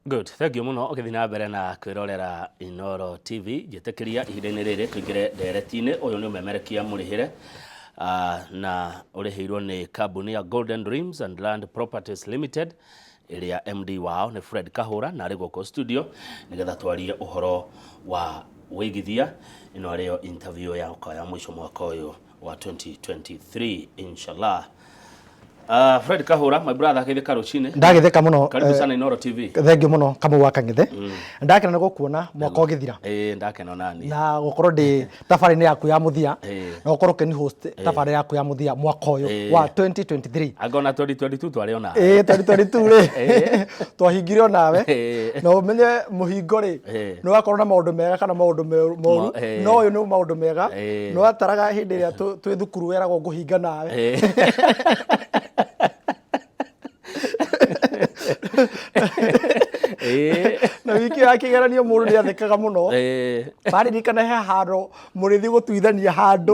Good, thank you mũno ũgĩthiĩ na mbere na kwĩrorera Inooro TV. Njĩtĩkĩria ihinda-inĩ rĩrĩ tũingĩre ndereti-inĩ. Ũyũ nĩ ũmemerekia mũrĩhĩre na ũrĩhĩirwo nĩ kambuni ya Golden Dreams and Land Properties Limited ĩrĩa MD wao nĩ Fred Kahũra na arĩ gũkũ studio nĩgetha twarie ũhoro wa wĩigithia. Ĩno arĩ yo interview yakwa ya mũico mwaka ũyũ wa 2023 inshallah. Fred Kahura, my brother, githika rucini. Ndagithika muno. Karibu sana Inooro TV. Thank you muno Kamau wa Kang'ethe. Ndakena nĩ gũkuona mwaka ũgĩthira. Eh, ndakena nani. Na gũkorwo ndĩ tabarĩ-inĩ yaku ya mũthia. Na gũkorwo ũkĩni host tabarĩ yaku ya mũthia mwaka ũyũ wa 2023. Angona 2022 twarĩ ona. Ĩĩ 2022 rĩ. Twahingire onawe. Na ũmenye mũhingo rĩ. Nĩ wakorwo na maũndũ mega kana maũndũ moru. No ũyũ nĩ maũndũ mega. Nĩ wataraga hĩndĩ ĩrĩa twĩ thukuru weragwo ngũhinga nawe. Na wiki ya kĩgeranio mũndũ nĩ athekaga mũno. Maririkana he handũ mũrĩthiĩ gũtuithania handũ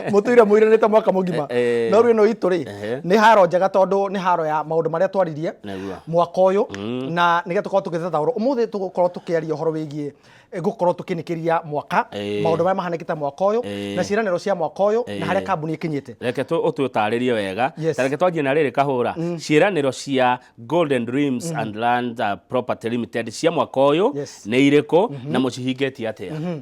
mũtũire mũiranĩte mwaka mũgima. No rĩu ĩno itũ rĩ nĩ haro njega tondũ nĩ haro ya maũndũ marĩa twaririe mwaka ũyũ na nĩgetha tũkorwo tũgĩthathaũra. Ũmũthĩ tũgũkorwo tũkĩaria ũhoro wĩgiĩ gũkorwo tũkĩnĩkĩria mwaka, maũndũ marĩa mahanĩkĩte mwaka ũyũ na ciĩranĩro cia mwaka ũyũ na harĩa kambuni ĩkinyĩte. Reke ũtũtarĩrie wega. Ta reke twanjie na rĩrĩ Kahũra, ciĩranĩro cia Golden Dreams and Land Property Limited cia mwaka ũyũ nĩ irĩkũ na mũcihingĩtie atĩa?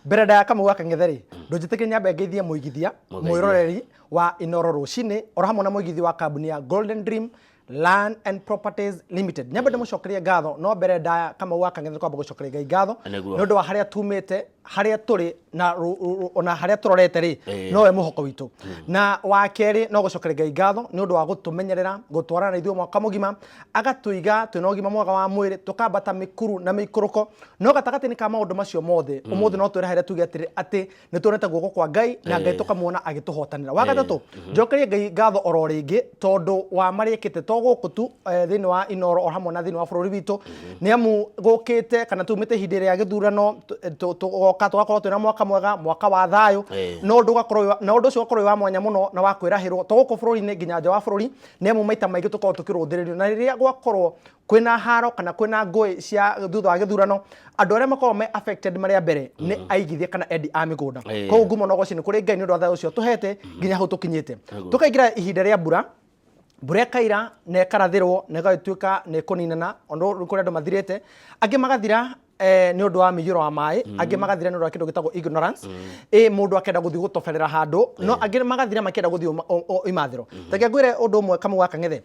Mbere ndaya Kamau wa Kang'ethe rĩ, ndũnjĩtĩkĩrie nyambe ngeithie mũigithia, mwĩroreri wa Inooro rũcinĩ, oro hamwe na mũigithia wa kambuni ya Golden Dream Land and Properties Limited. Nyambe ndĩmũcokerie ngatho, no mbere ndaya Kamau wa Kang'ethe kwamba gũcokeria Ngai ngatho nĩ ũndũ wa harĩa tumĩte, harĩa tũrĩ na ona harĩa tũrorete rĩ, nowe mũhoko witũ. Na wa kerĩ no gũcokeria Ngai ngatho nĩ ũndũ wa gũtũmenyerera, gũtwarana na ithuĩ mwaka mũgima, agatũiga twĩna ũgima mwega wa mwĩrĩ, tũkambata mĩkuru na mĩikũrũko. No gatagatĩ-inĩ ka maũndũ macio mothe, ũmũthĩ no twĩrahĩre tuge atĩrĩ, atĩ nĩ tuonete guoko kwa Ngai na Ngai tũkamuona agĩtũhotanĩra. Wa gatatũ, njokerie Ngai ngatho oro rĩngĩ tondũ wa marĩa ekĩte to gũkũ tu thĩinĩ wa Inooro o hamwe na thĩinĩ wa bũrũri witũ, nĩ amu gũkĩte kana tumĩte ihinda rĩa gĩthurano tũgoka tũgakorwo twĩna mwaka mwega, mwaka wa thayũ, na ũndũ ũgakorwo na ũndũ ũcio ũgakorwo wĩ wa mwanya mũno na wa kwĩrahĩrwo to gũkũ bũrũri-inĩ nginya nja wa bũrũri, nĩ amu maita maingĩ tũkoragwo tũkĩrũthĩrĩrio na rĩrĩa gwakorwo kwĩna haro kana kwĩna ngũĩ cia thutha wa gĩthurano, andũ arĩa makoragwo me affected marĩ a mbere nĩ aigithia kana endi a mĩgũnda. Koguo ngumo na ũgoci nĩ kũrĩ Ngai nĩ ũndũ wa thayũ ũcio tũhete nginya hau tũkinyĩte. Tũkaingĩra ihinda rĩa mbura, mbura ĩkaira na ĩkarathĩrwo na ĩgatuĩka nĩ ĩkũninana, ona kũrĩ andũ mathirĩte, angĩ magathira nĩ ũndũ wa mĩiyũro wa maĩ, angĩ magathira nĩ ũndũ wa kĩndũ gĩtagwo ignorance, ĩ mũndũ akenda gũthiĩ gũtoberera handũ, no angĩ magathira makĩenda gũthiĩ imathĩro. Reke ngwĩre ũndũ ũmwe Kamau wa Kang'ethe,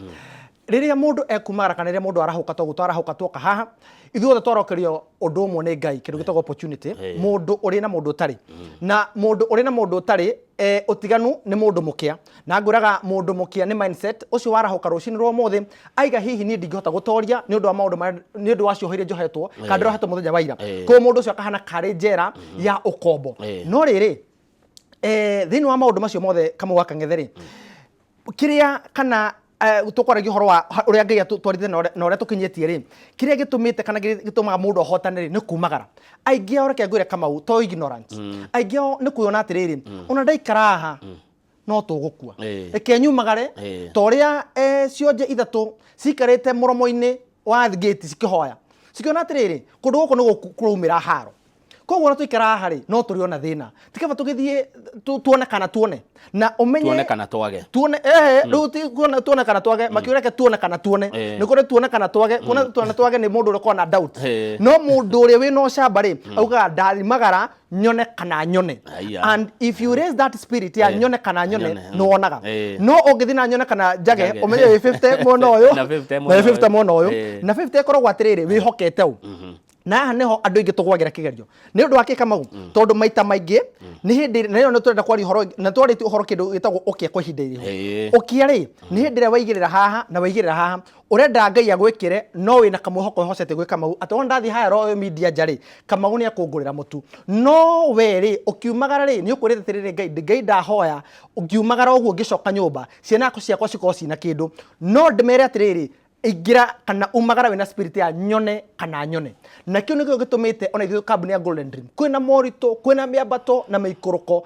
rĩrĩa mũndũ ekumagara kana rĩrĩa mũndũ arahũka toguo twarahũka tuoka haha, ithuothe twarokerio ũndũ ũmwe nĩ Ngai, kĩndũ gĩtagwo opportunity, mũndũ ũrĩ na mũndũ ũtarĩ. Na mũndũ ũrĩ na mũndũ ũtarĩ, ũtiganu nĩ mũndũ mũkĩa. Na ngwĩraga mũndũ mũkĩa nĩ mindset, ũcio warahũka rũcinĩ rwa ũmũthĩ, aiga hihi niĩ ndingĩhota gũtoria nĩ ũndũ wa maũndũ marĩa, nĩ ũndũ wa cioho iria njohetwo, kana ndĩrohetwo mũthenya wa ira. Koguo mũndũ ũcio akahana karĩ njera ya ũkombo. No rĩrĩ, thĩinĩ wa maũndũ macio mothe Kamau wa Kang'ethe rĩ, kĩrĩa kana tũkwaragia ũhoro wa ũrĩa Ngai atũtwarithĩtie na ũrĩa tũkinyĩtie rĩ, kĩrĩa gĩtũmĩte kana kĩrĩa gĩtũmaga mũndũ ahotane rĩ, nĩ kumagara. Aingĩ ao reke ngwĩre Kamau, to ignorance. Aingĩ ao nĩ kwĩona atĩrĩrĩ, ona ndaikara haha, no tũgũkua. Reke nyumagare, ta ũrĩa cionje ithatũ cikarĩte mũromo-inĩ wa gate cikĩhoya. Cikĩona atĩrĩrĩ, kũndũ gũkũ nĩ kũraumĩra haro. Koguo ona twaikara haha rĩ, no tũrĩ ona thĩna. Ti kaba tũgĩthiĩ tuone kana tuone. Na ũmenye Tuone kana twage. Tuone, rĩu ti kuona tuone kana twage, makiuga reke tuone kana tuone. Nĩ kũrĩ tuone kana twage, kuona tuone twage nĩ mũndũ ũrĩa ũkoragwo na doubt. No mũndũ ũrĩa wĩna ũcamba rĩ, augaga ndarimagara nyone kana nyone. Aya. And if you raise that spirit ya nyone kana nyone, Nyone, nĩ wonaga. No ũngĩthiĩ na nyone kana njage, Njage. ũmenye wĩ 50 mwena ũyũ, Na 50 na wĩ mwena 50 ũyũ. mwena ũyũ. Na 50 ĩkoragwo atĩrĩrĩ, wĩhokete ũ. Na haha nĩho andũ aingĩ tũgwagĩra kĩgerio. Nĩ ũndũ wa kĩ Kamau? Tondũ maita maingĩ nĩ hĩndĩ na ĩyo nĩ tũrenda kwaria ũhoro na twarĩtie ũhoro kĩndũ gĩtagwo ũkĩa kwa ihinda iraihu. Ũkĩa rĩ, nĩ hĩndĩ ĩrĩa waigĩrĩra haha na waigĩrĩra haha, ũrenda Ngai agwĩkĩre no wĩna kamwĩhoko wĩhocete gwĩ Kamau atĩ wona ndathiĩ haha Royal Media nja rĩ, Kamau nĩ ekũngũrĩra mũtu. No we rĩ, ũkiumagara rĩ, nĩ ũkwĩrĩte atĩrĩrĩ Ngai, Ngai ndahoya ngiumagara ũguo ngĩcoka nyũmba, ciana ciakwa cikorwo ciĩna kĩndũ. No ndĩmere atĩrĩrĩ, ingĩra kana umagara wĩna spirit ya nyone kana nyone. Na kĩu nĩkĩo gĩtũmĩte ona ithuĩ kambuni ya Golden Dream kwĩna moritũ, kwĩna mĩambato na mĩikũrũko.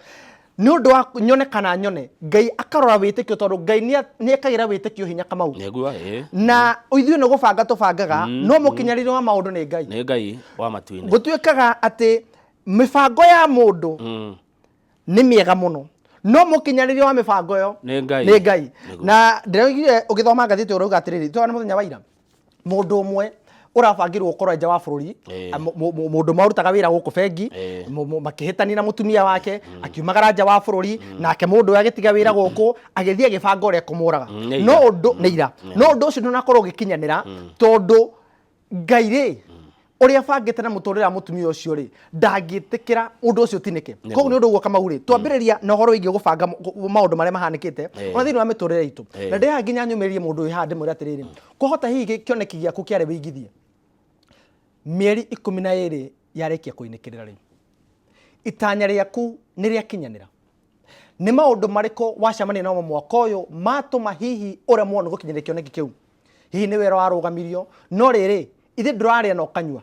Nĩ ũndũ wa nyone kana nyone, Ngai akarora wĩtĩkio, tondũ Ngai nĩekagĩra wĩtĩkio hinya, Kamau. Nĩguo, ĩĩ. Na ithuĩ nĩ gũbanga tũbangaga, no mũkinyarĩri wa maũndũ nĩ Ngai. Nĩ Ngai wa matu-inĩ. Gũtuĩkaga atĩ mĩbango ya mũndũ nĩ mĩega mũno, no mũkinyarĩri wa mĩbango ĩyo Nĩ Ngai. Nĩ Ngai. Nĩguo. Na ndĩraugire ũgĩthoma ngathĩti ũrauga atĩrĩrĩ, twana nĩ mũthenya wa ira, mũndũ ũmwe ũrabangirwo gũkorwo nja wa bũrũri, mũndũ ũmwe arutaga wĩra gũkũ bengi, makĩhĩtania na mũtumia wake, akiumagara nja wa bũrũri, nake mũndũ ũyũ agĩtiga wĩra gũkũ, agĩthiĩ agĩbanga ũrĩa ekũmũraga. Nĩ ira. No ũndũ nĩ ira, no ũndũ ũcio ndũnakorwo ũgĩkinyanĩra, tondũ Ngai rĩ, ũrĩa abangĩte na mũtũrĩre wa mũtumia ũcio rĩ, ndangĩtĩkĩra ũndũ ũcio ũtinĩke. Koguo nĩ ũndũ ũguo, Kamau rĩ, twambĩrĩria na ũhoro wĩgiĩ gũbanga maũndũ marĩa mahanĩkĩte ona thĩinĩ wa mĩtũrĩre itũ. Na ndĩhaha nginya nyũmĩrĩrie mũndũ wĩ haha, ndĩmwĩre atĩrĩrĩ, kwahota hihi kĩoneki gĩaku kĩarĩ wĩigithie, mĩeri 12 yarĩkia kũinĩkĩrĩra rĩ, itanya rĩaku nĩ rĩakinyanĩra? Nĩ maũndũ marĩkũ wacemania namo mwaka ũyũ matũma hihi ũremwo nĩ gũkinyĩria kĩoneki kĩu? Hihi nĩ wĩra warũgamirio? No rĩrĩ, ithe ndũrarĩa na ũkanyua.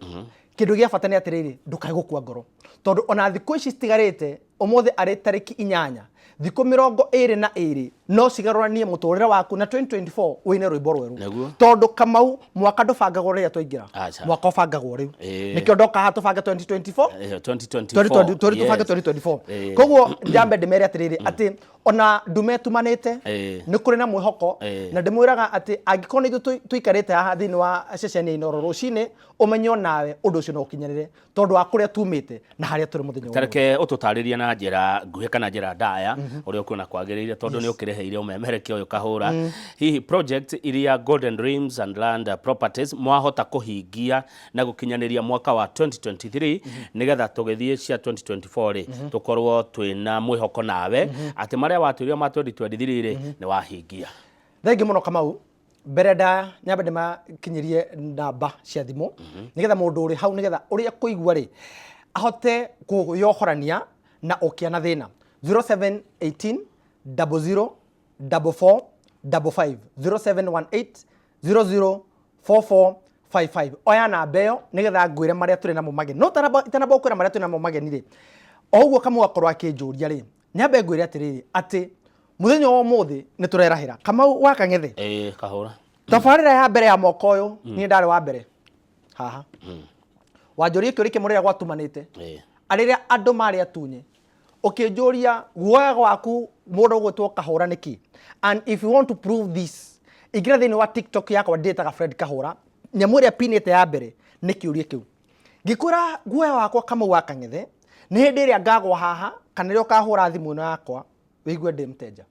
Kĩndũ gĩa bata nĩ atĩrĩrĩ, ndũkae gũkua ngoro, tondũ ona thikũ ici citigarĩte, ũmũthĩ arĩ tarĩki 8, thikũ 22 no cigarũranie mũtũrĩre waku na 2024 ũine rwĩmbo rwerũ. Nĩguo. Tondũ Kamau, mwaka ndũbangagwo rĩrĩa twaingĩra. Aca. Mwaka ũbangagwo rĩu. Ĩĩ. Nĩkĩo ndoka haha tũbange 2024. 2024. 2024. 2024. Koguo njambe ndĩmere atĩrĩrĩ, atĩ ona ndume ĩtumanĩte, nĩ kũrĩ na mwĩhoko. Na ndĩmwĩraga atĩ angĩkorwo nĩ ithuĩ tũikarĩte haha thĩinĩ wa ceceni ya Inooro rũcinĩ, ũmenye onawe ũndũ ũcio no ũkinyanĩre, tondũ wa kũrĩa tumĩte na harĩa tũrĩ mũthenya wa ũmũthĩ. Tareke ũtũtarĩrie na njĩra nguhĩ kana njĩra ndaya ũrĩa ũkuona kwagĩrĩire, tondũ nĩ ũkĩrĩhĩire ũmemerekia ũyũ kahũra, hihi project iria Golden Dreams and Land Properties mwahota kũhingia na gũkinyanĩria mwaka wa 2023, nĩgetha tũgĩthiĩ cia 2024 rĩ, tũkorwo twĩna mwĩhoko nawe atĩ marĩa watwĩrire ma 2023 rĩ, nĩ wahingia. Thengi mũno, Kamau. Mbere ndaya, nyambe ndĩmakinyĩrie namba cia thimũ, nĩgetha mũndũ ũrĩ hau, nĩgetha ũrĩa kũigua rĩ, ahote kwĩyohorania na ũkĩa na thĩna. 0718 00 44 55, 0718 00 4455. Oya namba ĩyo nĩgetha ngwĩre marĩa tũrĩ namo mageni. No itanamba gũkwĩra marĩa tũrĩ namo mageni rĩ, o ũguo Kamau akorwo akĩnjũria rĩ, nyambe ngwĩre atĩrĩrĩ, atĩ mũthenya wa ũmũthĩ nĩ tũrerahĩra, Kamau wa Kang'ethe. Ĩĩ, kahũra. Tabarĩra ya mbere ya mwaka ũyũ, niĩ ndarĩ wa mbere haha wanjũria kĩũria kĩmwe rĩrĩa gwatumanĩte, arĩrĩa andũ marĩ atunye, ũkĩnjũria guoya gwaku mũndũ ũgwĩtwo Kahũra nĩkĩ. And if you want to prove this, ingĩra thĩinĩ wa TikTok yakwa, ndĩtaga Fred Kahũra. Nyamũ ĩrĩa pinĩte ya mbere nĩ kĩũria kĩu. Ngĩkwĩra guoya wakwa, Kamau wa Kang'ethe, nĩ hĩndĩ ĩrĩa ngagwa haha, kana rĩrĩa ũkahũra thimũ ĩno yakwa wĩigue ndĩ mteja,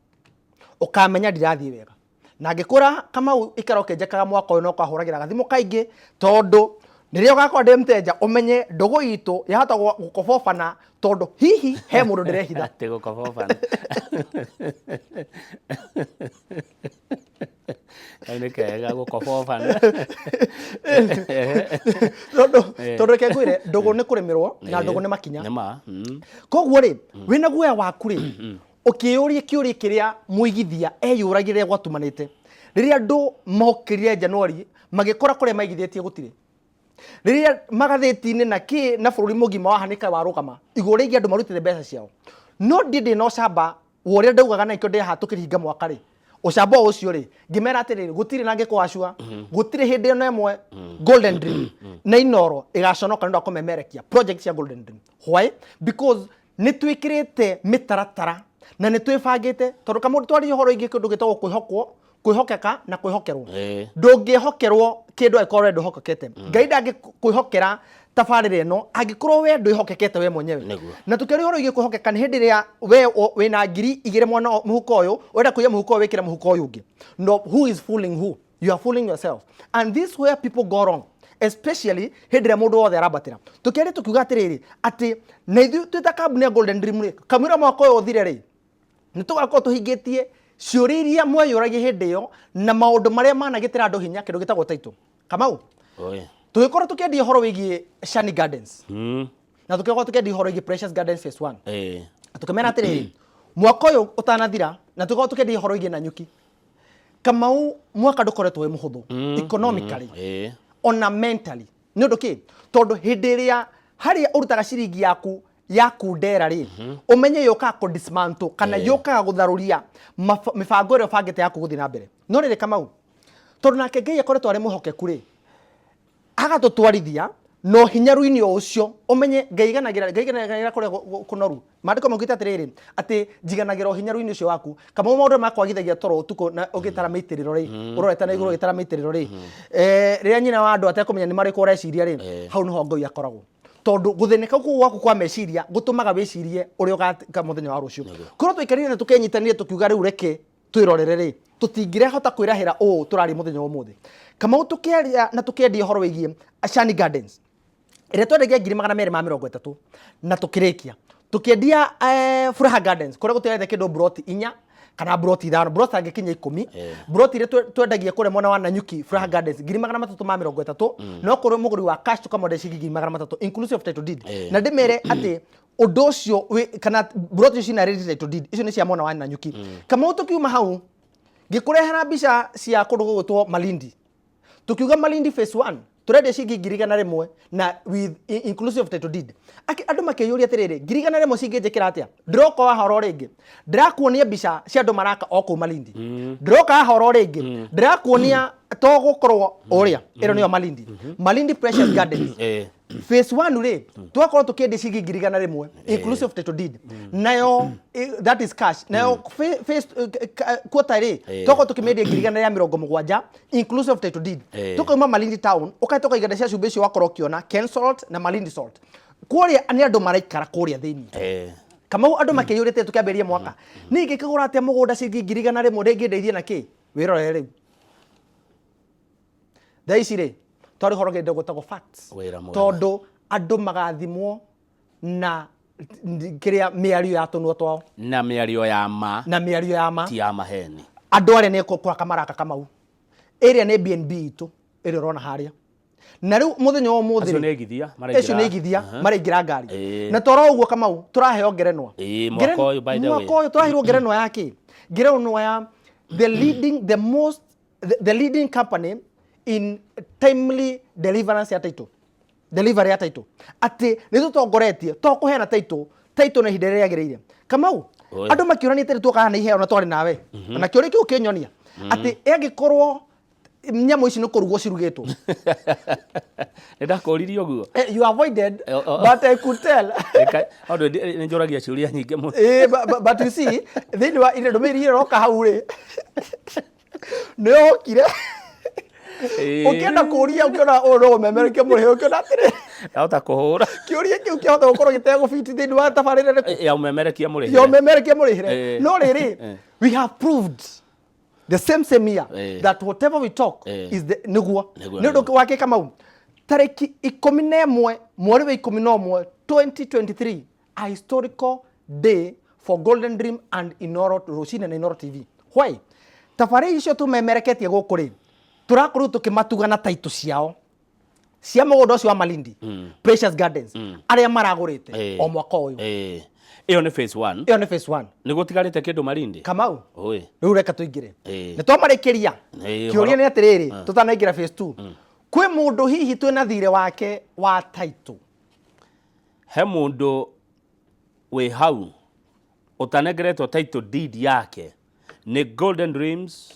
ũkamenya ndirathiĩ wega. Na ngĩkwĩra, Kamau, ikara ũkĩnjekaga mwaka ũyũ no ũkahũragĩra gathimũ kaingĩ, tondũ rĩrĩa ũgakorwo ndĩ mteja, ũmenye ndũgũ itũ yahota gũkobobana, tondũ hihi he mũndũ ndĩrehitha. Atĩ gũkobobana. Kau nĩ kega, gũkobobana. Tondũ reke ngwĩre, ndũgũ nĩ kũrĩmĩrwo na ndũgũ nĩ makinya. Nĩ ma. Koguo rĩ, wĩna guoya waku rĩ, ũkĩyũria kĩũria kĩrĩa mũigithia eyũragia rĩrĩa gwatumanĩte, rĩrĩa andũ mokĩrire Januari magĩkora kũrĩa maigithĩtie gũtirĩ, rĩrĩa magathĩti-inĩ na kĩ na bũrũri mũgima wahanĩka warũgama igũrũ rĩgiĩ andũ marutĩte mbeca ciao. No ndiĩ ndĩ na ũcamba wa ũrĩa ndaugaga, na ikĩo ndĩ haha tũkĩringa mwaka rĩ, ũcamba o ũcio rĩ, ngĩmera atĩrĩrĩ, gũtirĩ na ngĩkwacua, gũtirĩ hĩndĩ ona ĩmwe Golden Dream na Inoro ĩgaconoka nĩ ũndũ wa kũmemerekia project cia Golden Dream. Why? Because nĩ twĩkĩrĩte mĩtaratara na nĩ twĩbangĩte, tondũ kamũndũ twaria ũhoro ingĩ, kĩndũ gĩtagwo kwĩhokwo, kwĩhokeka na kwĩhokerwo. Ndũngĩhokerwo kĩndũ angĩkorwo we ndwĩhokekete. Ngai ndangĩkwĩhokera tabarĩra ĩno angĩkorwo we ndwĩhokekete we mwenyewe. Na tũkĩaria ũhoro wĩgiĩ kwĩhokeka, nĩ hĩndĩ ĩrĩa we wĩna 2000 mwena mũhuko ũyũ, ũrenda kũiya mũhuko ũyũ, wĩkĩre mũhuko ũyũ ũngĩ. No who is fooling who? You are fooling yourself, and this where people go wrong, especially hĩndĩ ĩrĩa mũndũ wothe arambatĩra. Tũkĩaria tũkiuga atĩrĩrĩ, atĩ na ithuĩ twĩ ta kambuni ya Golden Dream rĩ, kamũira mwaka ũyũ ũthire rĩ, nĩ tũgakorwo tũhingĩtie ciũria iria mweyũragia hĩndĩ ĩyo na maũndũ marĩa managĩtĩra andũ hinya, kĩndũ gĩtagwo title. Kamau, tũgĩkorwo tũkĩendia ũhoro wĩgiĩ Shani Gardens, na tũkĩkorwo tũkĩendia ũhoro wĩgiĩ Precious Gardens Phase 1, na tũkĩmera atĩrĩrĩ, mwaka ũyũ ũtanathira, na tũgĩkorwo tũkĩendia ũhoro wĩgiĩ Nanyuki. Kamau, mwaka ndũkoretwo wĩ mũhũthũ economically, ona mentally. Nĩ ũndũ kĩ? Tondũ hĩndĩ ĩrĩa harĩa ũrutaga ciringi yaku Ya kundera rĩ, ũmenye yũkaga kũ dismantle kana yũkaga gũtharũria mĩbango ĩrĩa ũbangĩte yaku gũthiĩ na mbere. No rĩrĩ, Kamau, tondũ nake Ngai akoretwo arĩ mwĩhokeku rĩ, agatũtwarithia no hinyaru-inĩ o ũcio. Ũmenye Ngai iganagĩra kũrĩa kũnoru. Maandĩko maugĩte atĩrĩrĩ, atĩ njiganagĩra ũhinyaru-inĩ ũcio waku. Kamau, maũndũ makwagithagia toro ũtukũ na ũgĩtara mĩitĩrĩro rĩ, ũrorete na igũrũ ũgĩtara mĩitĩrĩro rĩ, rĩrĩa nyina wa andũ atekũmenya nĩ marĩkũ ũreciria rĩ, hau nĩho Ngai akoragwo, tondũ gũthĩnĩka kũu gwaku kwa meciria gũtũmaga wĩcirie ũrĩa ũgaka mũthenya wa rũciũ. Korwo twaikarire na tũkenyitanire tũkiuga rĩu reke twĩrorere rĩ, tũtingĩrehota kwĩrahĩra ũũ tũraria mũthenya wa ũmũthĩ. Kamau, tũkĩaria na tũkĩendia ũhoro wĩgiĩ Shani Gardens ĩrĩa twendagia 230,000 na tũkĩrĩkia tũkĩendia Furaha Gardens kũrĩa gũtigarĩte kĩndũ mburoti 4 kana mburoti 5, mburoti angĩkinya 10. Mburoti iria twendagia kũrĩa mwena wa Nanyuki, Furaha Gardens, 330,000, no kũrĩ mũgũri wa cash tũkamwenderia ciringi 300,000 inclusive of title deed. Na ndĩmere atĩ ũndũ ũcio kana mburoti icio cina ready title deed, icio nĩ cia mwena wa Nanyuki. Kamau, tũkiuma hau ngĩkũrehera mbica cia kũndũ gũgwĩtwo Malindi. Tukiuga Malindi phase 1 turendia ciringi 100,000 na with inclusive of title deed. Aki andũ makĩyũria atĩrĩrĩ, 100,000 cingĩnjĩkĩra atĩa? Ndĩroka wa horo rĩngĩ, ndĩrakuonia mbica cia andũ maraka o kũu Malindi. Ndĩroka haha oro rĩngĩ, ndĩrakuonia to gũkorwo ũrĩa ĩno nĩyo Malindi, Malindi Precious Gardens phase 1 rĩ, twakorwo tũkĩendia ciringi 100,000 inclusive of title deed. Nayo that is cash. Nayo phase quarter rĩ, twakorwo tũkĩmĩendia 170,000 inclusive of title deed. Tukauma Malindi town, ũkahĩtũka iganda cia cumbĩ icio wakorwo ũkĩona Ken Salt na Malindi Salt, kũrĩa nĩ andũ maraikara kũrĩa thĩinĩ. Kamau, andũ makĩyũrĩte tũkĩambĩrĩria mwaka, niĩ ingĩkĩgũra atĩa mũgũnda ciringi 100,000 rĩngĩ ndeithie na kĩ? Wĩrorere rĩu thaa ici rĩ, twarĩ ũhoro kĩndũ gwĩtagwo facts. Wĩra mwega. Tondũ andũ magathimwo na kĩrĩa mĩario ya tũnua twao. Na mĩario ya ma. Na mĩario ya ma. Ti ya maheni. Andũ arĩa nĩ kwaka maraka. Kamau, ĩrĩa nĩ BNB itũ ĩrĩa ũrona harĩa, na rĩu mũthenya wa ũmũthĩ Acio rĩ, nĩ igithia maraingĩra. Acio nĩ igithia maraingĩra ngari. Na toro ũguo, Kamau, tũraheo ngerenwa. Mwaka ũyũ, by the way. Mwaka ũyũ tũraheirwo ngerenwa ya kĩ? Ngerenwa ya the leading the most the, the leading company in timely deliverance ya title, delivery ya title, atĩ nĩ tũtongoretie to kũheana title, title na ihinda rĩrĩa rĩagĩrĩire. Kamau, Oi. andũ makĩũrania atĩrĩ, tuoka haha na iheo na twarĩ nawe, na kĩũria kĩu kĩnyonia atĩ angĩkorwo nyamũ ici nĩ kũrugwo cirugĩtwo. Nĩ ndakũririe ũguo. You avoided, Oh. but I could tell. Tondũ nĩ njũragia ciũria nyingĩ mũno. But you see, thĩinĩ wa ile ndũmĩrĩri ĩroka hau rĩ, nĩ yokire ũkĩenda kũria, ũkĩona ũyũ no ũmemerekie mũrĩhe, ũkĩona atĩrĩ, Ndahota kũhũra. Kĩũria kĩu kĩahota gũkorwo gĩtegũbiti thĩinĩ wa tabarĩra ĩrĩkũ? Ya ũmemerekia mũrĩhĩre. Ya ũmemerekia mũrĩhĩre. No rĩrĩ, we have proved the same same year that whatever we talk is the nĩguo. Nĩguo, Nĩ ũndũ wake, Kamau, tarĩki 11 mweri wa 11 2023, a historical day for Golden Dream and Inoro Rũcinĩ na Inoro TV. Why? Tabarĩra icio tũmemereketie gũkũ rĩ, tũrakorirwo tũkĩmatuga na taitũ ciao cia mũgũnda ũcio wa Malindi Precious Gardens, arĩa maragũrĩte o mwaka ũyũ. Ĩyo nĩ phase 1. Ĩyo nĩ phase 1. Nĩ gũtigarĩte kĩndũ Malindi? Kamau, Oi. rĩu reka tũingĩre. Nĩ twamarĩkĩria. Kĩũria nĩ atĩrĩrĩ, tũtanaingĩra phase 2, kwĩ mũndũ hihi twĩna thirĩ wake wa title? He mũndũ wĩ hau ũtanengeretwo title deed yake nĩ Golden Dreams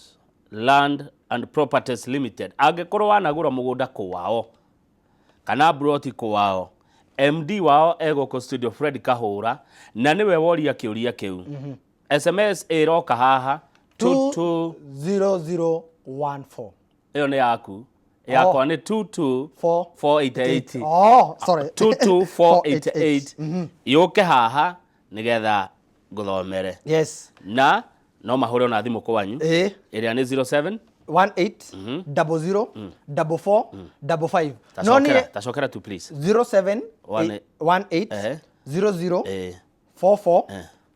Land and Properties Limited? Angĩkorwo wanagũra mũgũnda kwao kana mburoti kwao, MD wao egũkũ studio, Fred Kahũra, na nĩwe woria kĩũria kĩu. SMS ĩroka haha 22 0014. Ĩyo nĩ yaku, yakwa nĩ 22 4 488. Oh, sorry. 22488 yũke haha nĩgetha ngũthomere. Na no mahũre ona thimũ kwanyu, ĩrĩa nĩ 07 18 00 44 55. No Tacokera, niĩ tacokera tu, please. 07 One- 18 00 44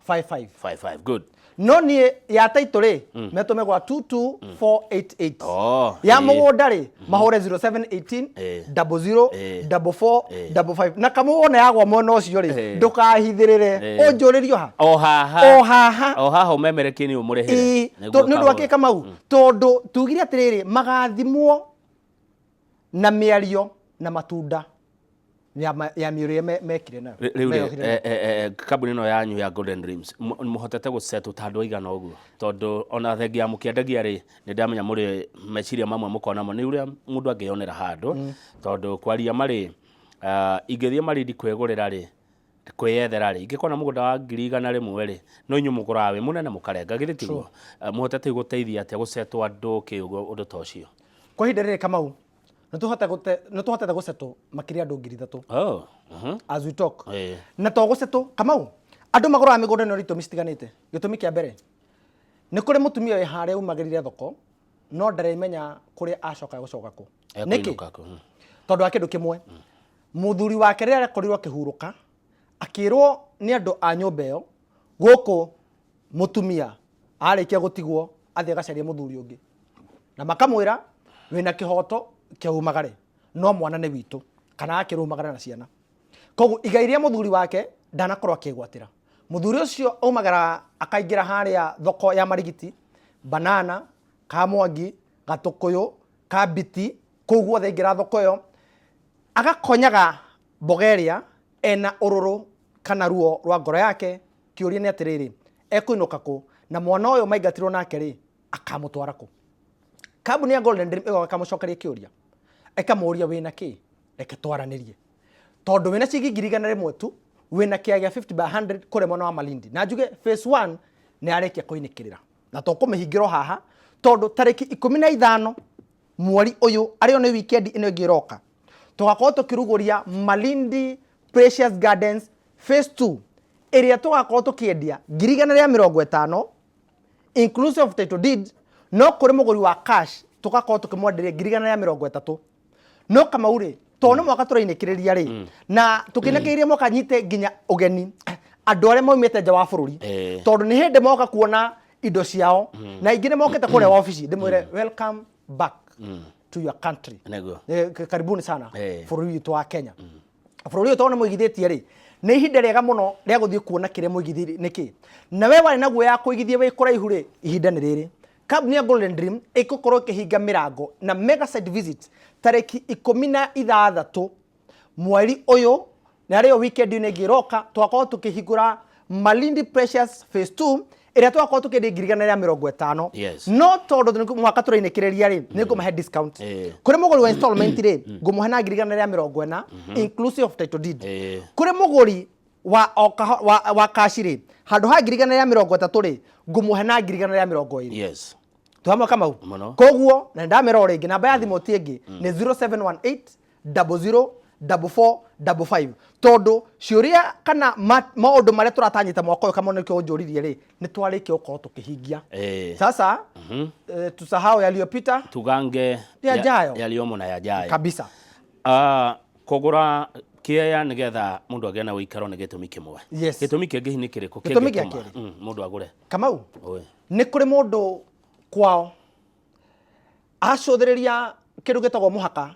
55. 55, good. No niĩ ya title rĩ, metũme gwa 22488. Oh, Ya mũgũnda rĩ, mahũre 0718 00 44 55. Na kamũ wona yagwa mwena ũcio rĩ, ndũkahithĩrĩre, ũnjũrĩrio ha O haha. O haha. O haha ũmemerekie nĩ ũmũrĩhĩre. Ĩĩ, nĩ ũndũ wa kĩ, Kamau? Tondũ tugire atĩrĩrĩ, magathimwo na mĩario na matunda. Ya mĩũrĩre mekire nayo. Rĩu rĩ, Meyohire nayo. Kambuni ĩno yanyu ya Golden Dreams, mũhotete gũcetwo ta andũ aigana ũguo? Tondũ ona thengia ya mũkĩendagia rĩ, nĩ ndamenya mũrĩ meciria mamwe mũkoragwo namo nĩ ũrĩa mũndũ angĩyonera handũ. Tondũ kwaria marĩ, ingĩthiĩ Malindi kwĩgũrĩra rĩ, kwĩyethera rĩ, ingĩkona mũgũnda wa 100,000 rĩ, no inyuĩ mũgũraga wĩ mũnene mũkarenga, githĩ tiguo? Mũhotete gũteithia atĩa gũcetwo andũ kĩ ũguo ũndũ ta ũcio? Kwa ihinda rĩrĩ, Kamau, nĩ tũhotete gũcetwo makĩria andũ 3,000 as we talk. Na to gũcetwo, Kamau, andũ magũraga mĩgũnda nĩ itũmi citiganĩte. Gĩtũmi kĩa mbere, nĩ kũrĩ mũtumia wĩ harĩa umagĩrire thoko no ndaremenya kũrĩa acoka gũcoka kũ. Nĩkĩ? Ekũinũka kũ? Tondũ wa kĩndũ kĩmwe, mũthuri wake rĩrĩa arekorirwo akĩhurũka, akĩrwo nĩ andũ a nyũmba ĩyo, gũkũ mũtumia arĩkia gũtigwo athiĩ agacarie mũthuri ũngĩ, na makamwĩra wĩna kĩhoto kĩa umagare no mwana nĩ witũ, kana akĩrwo umagare na ciana. Koguo igai rĩa mũthuri wake ndanakorwo akĩgwatĩra. Mũthuri ũcio aumagara akaingĩra harĩa thoko ya Marigiti, Banana, Kamwangi, Gatũkũyũ, Kambiti, kũu guothe aingĩra thoko ĩyo, agakonyaga mboga ĩrĩa ena ũrũrũ kana ruo rwa ngoro yake. Kĩũria nĩ atĩrĩrĩ, ekũinũka kũ? Na mwana ũyũ maingatirwo nake rĩ, akamũtwara kũ? Kambuni ya Golden Dream ĩgoka ĩkamũcokeria kĩũria, ĩkamũria wĩna kĩ, reke twaranĩrie. Tondũ wĩna ciringi 100,000 tu, wĩna kĩaya gĩa 50 by 100 kũrĩa mwena wa Malindi. Na njuge phase 1 nĩ yarĩkia kũinĩkĩrĩra, na tũkũmĩhingĩra o haha tondũ tarĩki 15 mweri ũyũ, arĩo nĩ weekend ĩno ĩngĩ ĩroka, tũgakorwo tũkĩrugũria Malindi Precious Gardens phase 2, ĩrĩa tũgakorwo tũkĩendia 150,000 inclusive of title deed. No kũrĩ mũgũri wa cash tũgakorwo tũkĩmwenderia 130,000. No Kamau rĩ, tondũ nĩ mwaka tũrainĩkĩrĩria rĩ, na tũkĩinĩkĩrĩria mwaka nyite nginya ũgeni andũ arĩa maumĩte nja wa bũrũri, tondũ nĩ hĩndĩ moka kuona indo ciao, na ingĩ nĩ mokĩte kũrĩa wabici, ndĩmwĩre welcome back to your country. Nĩguo. Karibuni sana bũrũri witũ wa Kenya. Bũrũri ũyũ tondũ nĩ mũigithĩtie rĩ, nĩ ihinda rĩega mũno rĩa gũthiĩ kuona kĩrĩa mũigithirie nĩkĩ. Na we warĩ na guoya ya kũigithia wĩ kũraihu rĩ, ihinda nĩ rĩrĩ. Kambuni ya Golden Dream ĩgũkorwo ĩkĩhinga mĩrango na mega site visit tarĩki 16 mweri ũyũ, na arĩyo weekend ĩno ĩngĩ ĩroka, tũgakorwo tũkĩhingũra Malindi Precious phase 2, ĩrĩa tũgakorwo tũkĩendia 150,000. No tondũ nĩ mwaka tũrainĩkĩrĩria rĩ, nĩ ngũmahe discount. Kũrĩ mũgũri wa installment rĩ, ngũmũhe na 140,000 inclusive of title deed. Kũrĩ mũgũri wa o wa cash rĩ, handũ ha 130,000 rĩ, ngũmũhe na 120,000. Tũhamwe, Kamau? Mũno. Koguo na ndamera o rĩngĩ, namba ya thimũ ti ĩngĩ nĩ 0718 00 44 55, tondũ ciũria kana maũndũ marĩa tũratanyĩte mwaka ũyũ, Kamau, nĩkĩo ũnjũririe rĩ, nĩ twarĩkia gũkorwo tũkĩhingia. Sasa tusahau yaliyopita, tugange yajayo. Yaliyomo na yajayo. Kabisa. Kũgũra kĩea nĩgetha mũndũ agĩe na ũikaro nĩ gĩtũmi kĩmwe. Gĩtũmi kĩngĩ hihi nĩ kĩrĩkũ Gĩtũmi gĩa kĩngĩtũma kerĩ. Mũndũ agũre? Kamau, Oi. nĩ kũrĩ mũndũ kwao acũthĩrĩria kĩndũ gĩtagwo mũhaka.